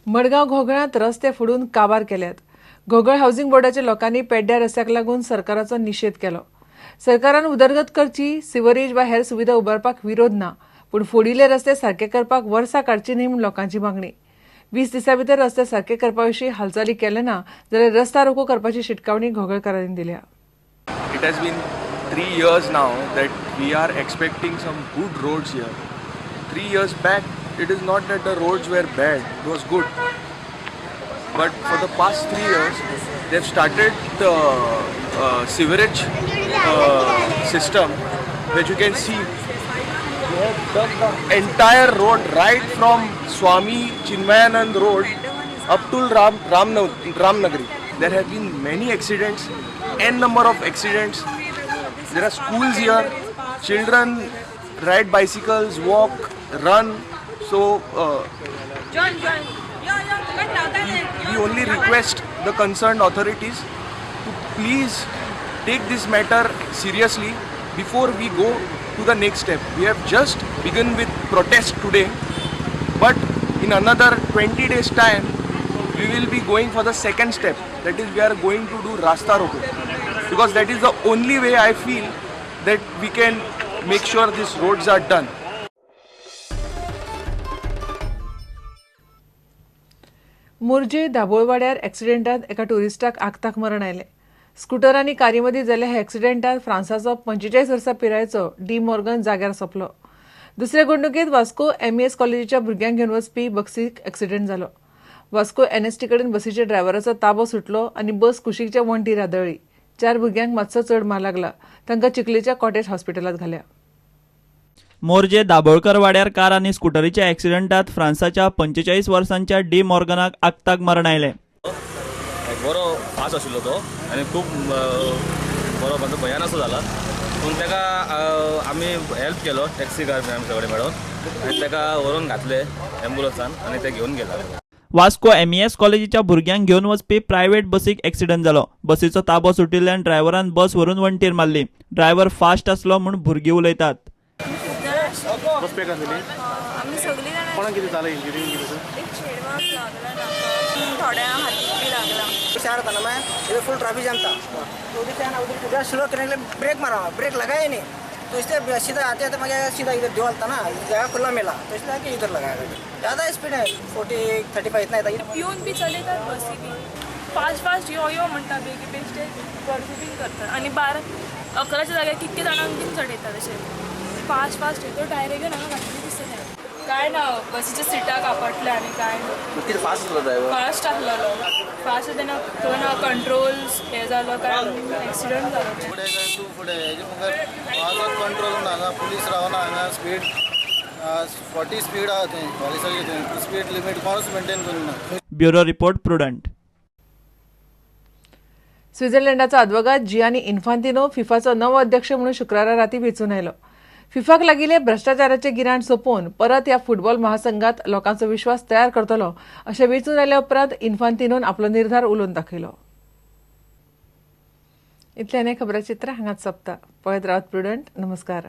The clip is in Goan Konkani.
मडगांव घोगळांत रस्ते फोडून काबार केल्यात. घोगळ हावसिंग बोर्डाच्या लोकांनी पेड्ड्या रस्त्याक लागून सरकाराचो निशेध केलो. सरकारान उदरगत करची, सिवरेज वा हेर सुविधा उबारपाक विरोध ना, पूण फोडिल्ले रस्ते सारके करपाक वर्सां काडची न्ही म्हूण लोकांची मागणी. 20 दिसां भितर रस्ते सारके करपा विशीं हालचाली केले ना जाल्यार रस्ता रोको करपाची शिटकावणी घोगळकारांनी दिल्या. It has been 3 years now that we are expecting some good roads here. 3 years back, it is not that the roads were bad, it was good. But for the past 3 years, they have started the sewerage system, which you can see. They have done the entire road right from Swami Chinmayanand Road up to Ramnagari. There have been many accidents, n number of accidents. There are schools here, children ride bicycles, walk, run. So we only request the concerned authorities to please take this matter seriously before we go to the next step. We have just begun with protest today, but in another 20 days time we will be going for the second step, that is we are going to do Rasta Roko, because that is the only way I feel that we can make sure these roads are done. Morjim दाबोळवाड्यार एक्सिडेंटात एका टुरिस्टाक आगताक मरण आयलें. स्कूटर आनी कारी मदीं जाल्ल्या ह्या एक्सिडेंटात फ्रांसाचो 45 वर्सां पिरायेचो डी मॉर्गन जाग्यार सोंपलो. दुसऱ्या घडणुकेंत वास्को एमईएस कॉलेजीच्या भुरग्यांक घेवन वचपी बसीक एक्सिडेंट जालो. वास्को एनएसटी कडेन बसीच्या ड्रायव्हराचो ताबो सुटलो आनी बस कुशीकच्या वण्टीर आदळ्ळी. 4 भुरग्यांक मातसो चड मार लागला. तांकां चिखलेच्या कॉटेज हॉस्पिटलांत घाल्या. मोरजे दाबोळकर वाड्यार कार आनी स्कुटरीच्या एक्सिडेंटात फ्रांसाच्या 45 वर्सांच्या डी मॉर्गनाक आगताक मरण आयलें. बरो फास्ट आशिल्लो तो आनी खूब बरो म्हणजे भयान असो जाला, पूण ताका आमी हेल्प केलो टॅक्सी कार आमी सगळे मेळोन आनी ताका व्हरून घातले एम्बुलन्सान आनी ते घेवन गेला. वास्को एमईएस कॉलेजीच्या भुरग्यांक घेवन वचपी प्रायव्हेट बसीक एक्सिडेंट जालो. बसीचो ताबो सुटिल्ल्यान ड्रायव्हरान बस व्हरून वण्टीर मारली. ड्रायव्हर फास्ट आसलो म्हूण भुरगीं उलयतात. आमी सगळीं जाणां कोणाक कितें जालें इंजरी कितें? एक चेडवाक लागला नाका, थोड्या हातीक बी लागला. से आ रहा था ना मैं, इधर फुल ट्रैफिक जाम था, तो उधर से आना उधर पूरा स्लो करने के लिए ब्रेक मारा, ब्रेक लगाया ही नहीं, तो इसलिए सीधा आते आते मैं सीधा इधर दीवार था ना, जगह खुला मिला तो इसलिए आके इधर लगाया। ज़्यादा स्पीड है 40 35 इतना था। पिवन बी चलयतात बसी बी फास्ट फास्ट यो यो म्हणटा बेगी बेश्टे गर्दी करतात आनी 12 11च्या जाग्यार कितके जाणांक बीन चडयतात अशें फास्ट फास्ट तो डायरेक्ट हांगा घातली दिसता. काय ना बसीच्या सिटां कापटल्या आनी काय कितें फास्ट आसलो ड्रायव्हर? फास्ट आसलेलो, फास्ट तेन्ना तो ना कंट्रोल हे जालो काय एक्सिडंट जालो. फुडें काय तूं फुडें हेजे मुखार कंट्रोल ना, हांगा पुलीस रावना, हांगा स्पीड 40 स्पीड आहा थंय 40 थंय स्पीड लिमीट कोणूच मेंटेन करिना. Bureau report, Prudent. स्वित्झर्लंडाचो आदवोगाद जियानी इन्फांतिनो फिफाचो नवो अध्यक्ष म्हणून शुक्रारा राती वेंचून आयलो. फिफाक लागिल्ले भ्रष्टाचाराचे गिराण सोंपोवन परत ह्या फुटबॉल महासंघात लोकांचो विश्वास तयार करतलो अशें वेंचून आयल्या उपरांत इन्फांतिनोन आपलो निर्धार उलोवन दाखयलो. इतलें खबराचित्र हांगाच सोंपता. पळयत रावत प्रुडंट. नमस्कार.